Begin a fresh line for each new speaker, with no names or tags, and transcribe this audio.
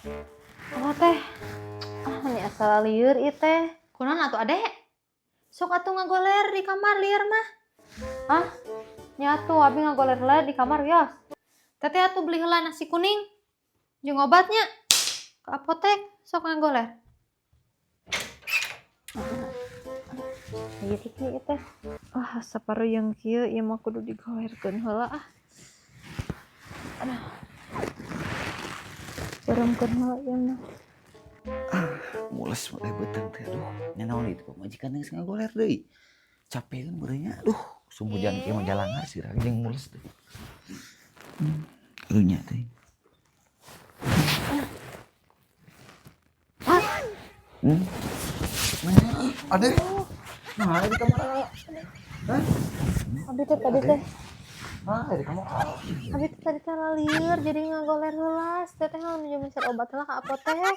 Oh teh. Ah, ini asa lieur ieu teh. Kunaon atuh, Ade? Sok atuh ngagoler di kamar lieur mah. Ah, nya atuh abi ngagoler heula di kamar, wios. Teteh atuh beli heula nasi kuning. Jeung obatnya ke apotek, sok ngagoler. Ieu teh ieu teh. Ah, asa pareuyeung kieu, ieu mah kudu digolerkeun heula ah. Aduh. Beureumkeun heula ieu mah.
Mules mah beuteung teh, aduh. Nya naon itu pamajikan geus ngagoler deui. Capek kan meureun nya. Aduh, sumujan kieu mah jalangar sirah jeung mules teh. Aduh nya teh. Mana? Ade. Nah, di kamar. Hah?
Abi teh tadi teh.
Ah, di kamar.
Abi teh tadi teh lalieur jadi ngagoler heula. Teteh mah nuju meser obat heula ka apotek.